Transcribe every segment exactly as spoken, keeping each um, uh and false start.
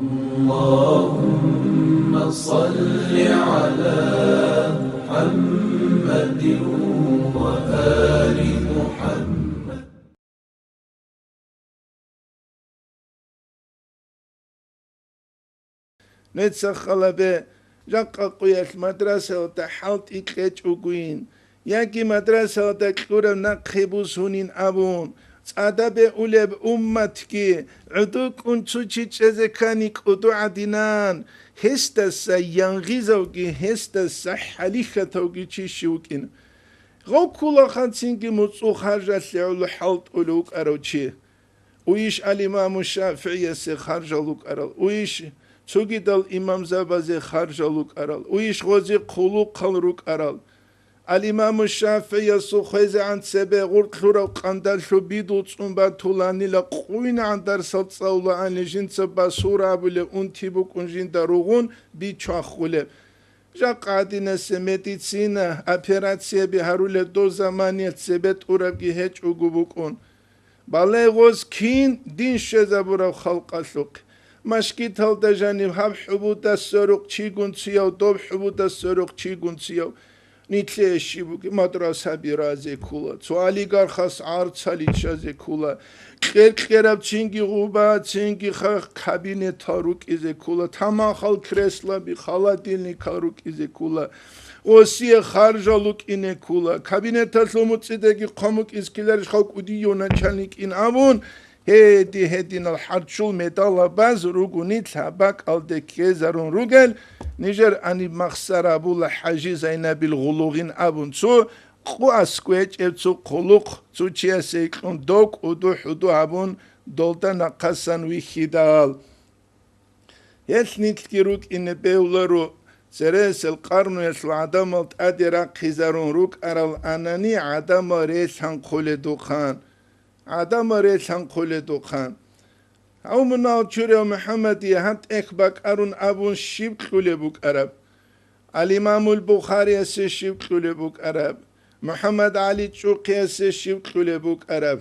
اللهم صل على محمد وآل محمد. Нецахъ халабе, жакъа къуялъ мадрасалда хӀалтӀи кьечӀогойин, яги мадрасалда кьураб нахъе бусунин абун, цӀадабе улеб умматги, гӀодокӀун цо чи чӀезе ккани кӀодо гӀадинан, гьесдаса янгъизавги, гьесдаса хӀалихьатавги чи щив вукӀин. Гъов ккола ханцинги муцӀул харжалъе гӀоло хӀалтӀулев вукӀарав чи. Уйищ ал-Имаму ШафигӀиясе харжал рукӀарал, уйищ цогидал имамзабазе харжал рукӀарал, уйищ гъозе хъулухъал рукӀарал. Ал-Имаму ШафигӀиясул хвезегӀан цебе гъуркьурав къандалъу бидул цӀун батуланила къуйнагӀан дарсал цӀалулаани жинца басура абулеб унти букӀун жинда ругъун бичвахулеб. Жакъа гӀадинасе медицина, операцияби гьарулеб дов заманиялъ цебе тӀурабги гьечӀого букӀун. Бале, гъоз кин дин щвезабураб халкъалъухъ. Машгиталда жаниб гьаб хӀубуда сверухъ чигун цияв, доб хӀубуда сверухъ чигун цияв. Нилъее щиб бугеб, мадрасаби разе ккола, цо олигархас гӀарцаличазе ккола, кьер-кьераб цинги гъуба, цинги хах кабинетал рукӀизе ккола, тамахал креслаби, холодильникал рукӀизе ккола, гъосие харжал рукӀине ккола, кабинеталъул муцӀидаги хъван букӀиз ккеларищ хал кӀудияв начальникин абун, гьеди-гьединал хӀарчул медалабаз ругони лъабакӀалде ккезарун ругел, нижер аниб махсар абула ХӀажи Зайнабил гъулугъин абун цо къу аскӀов гьечӀеб цо хъулухъ цо чиясе кьун дов кӀуду-хӀуду гьабун долда нахъасан вихьидал. Гьелъ нилъги рукӀине бегьуларо, цересел къарнуялъул гӀадамал тӀаде рахъизарун рукӀарал анани гӀадамал релъанхъуле духъан. ГӀадамал релъанхъуле духъан. Гьав мунагьал чурав МухӀаммадие гьаб тӀехь бакӀарун абун щиб кьулеб букӀараб? Ал-Имамул Бухариясе щиб кьулеб букӀараб? МухӀаммад ГӀали ЧӀухъиясе щиб кьулеб букӀараб?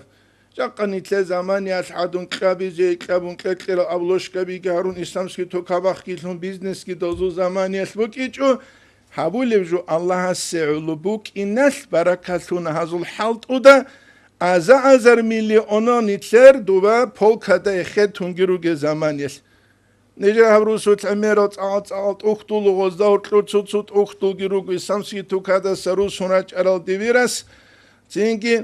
Жакъа нилъер заманиялъ гӀадун кьабизе кьабун кьекьерал обложкабиги гьарун исламский токабахги лъун бизнесги дозул заманиялъ букӀичӀо, гьабулеб жо Аллагьасе гӀоло букӀиналъ баракалъуна гьазул хӀалтӀуда, аза-азар миллионал нилъер дуба полкада эхетунги ругел заманиялъ. Нижер гьаб русул гӀемерал цӀакъал-цӀакъал тӀухьдул гъозда гьоркьор цо-цо тӀухьдулги руго, исламский тукадаса русун рачӀарал дивирас, цинги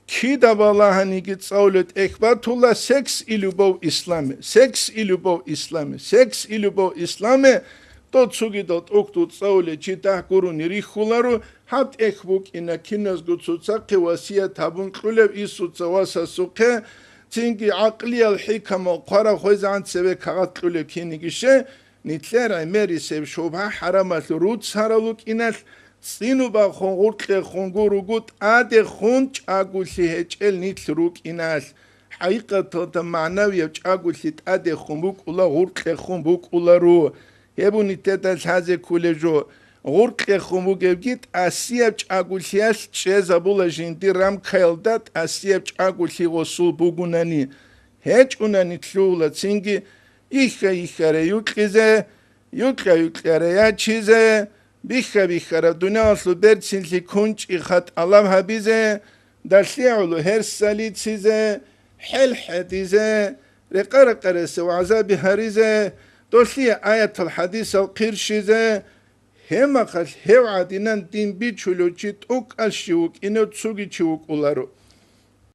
кида балагьаниги цӀалулеб тӀехь батула: «Секс и любовь в исламе, секс и любовь в исламе, секс и любовь в исламе». Дов цогидал тӀухьдул цӀалулев чи дагь гурони рихьуларо, гьаб тӀехь букӀина киназго цоцахъе васият гьабун кьулев Исуца васасухъе, цинги гӀакълиял хӀикамал хъварав хвезегӀан цеве кагъат кьулев кинигище, нилъер гӀемерисеб шубгьа-хӀарамалъ руцарал рукӀиналъ, цӀинубахун гъуркьехун гуруго тӀадехун чӀаголъи гьечӀел нилъ рукӀиналъ, хӀакъикъаталда магӀнавияб чӀаголъи тӀадехун букӀула, гъуркьехун букӀуларо. Гьеб унитеда лъазе кколеб жо, гъуркьехун бугебги тӀасияб чӀаголъиялъ чӀезабула жиндир рамкаялда, тӀасияб чӀаголъи гъосул бугунани. ГьечӀунани лъугьула цинги ихха-иххаре юкьизе, юкьа-юкьаре ячизе, бихха-биххараб дуниялалъул берцинлъи кунчӀиха тӀалаб гьабизе, далъи гӀоло гьерсалицизе, хӀел хӀедизе, рекъа-рекъаресев гӀазаби гьаризе, долъие аятал хӀадисал хъирщизе, гьебмахалъ гьев гӀадинан дин бичулев чи тӀокӀалъ щив вукӀинев цоги чи вукӀуларо.